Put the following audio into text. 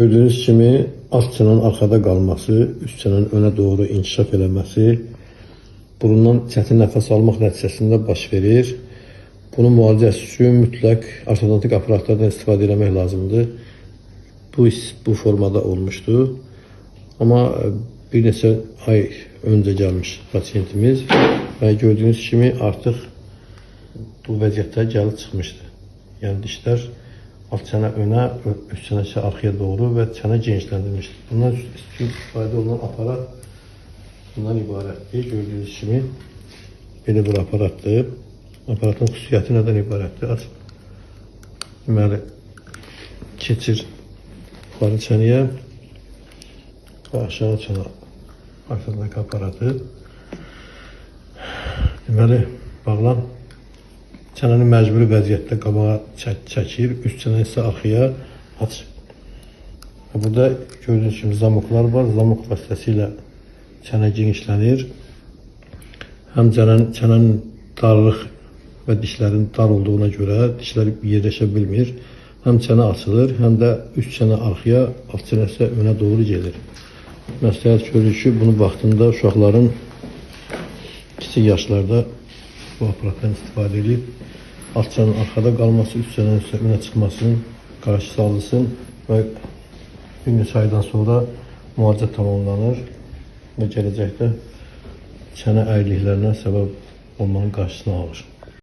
Gördüyünüz kimi alt çənənin arxada qalması, üst çənənin önə doğru inkişaf eləməsi burundan çətin nəfəs almaq nəticəsində baş verir. Bunun müalicəsi üçün mütləq ortodontik aparatlardan istifadə eləmək lazımdır. Bu iş bu formada olmuşdu. Amma bir neçə ay öncə gəlmiş pasiyentimiz və gördüyünüz kimi artıq bu vəziyyətə gəlib çıxmışdı. Yəni dişlər alt çənə önə, üst çənə isə arxaya doğru və çənə genişləndirilmişdir. Bundan üçün istifadə olunan aparat bundan ibarətdir. Gördüyünüz kimi belə bir aparatdır. Aparatın xüsusiyyəti nədən ibarətdir? Aç. Deməli, keçir yuxarı çənəyə və aşağı çənə ortodontik aparatı. Deməli, bağlan çənəni məcburi vəziyyətdə qabağa çəkir, üst çənəni isə arxaya açır. Və burada gördüyünüz kimi zamoklar var. Zamok vasitəsilə çənə genişlənir. Həm çənənin darlıq və dişlərin dar olduğuna görə dişlər yerləşə bilmir. Həm çənə açılır, həm də üst çənə arxaya, alt çənə isə önə doğru gedir. Məsləhət görürük ki, bunu vaxtında uşaqların kiçik yaşlarda bu aparatdan istifadə edib alt çənənin arxada qalması, üst çənənin isə önə çıxmasının qarşısı alınsın və bir neçə aydan sonra müalicə tamamlanır və gələcəkdə çənə əyriliklərinə səbəb olmanın qarşısını alır.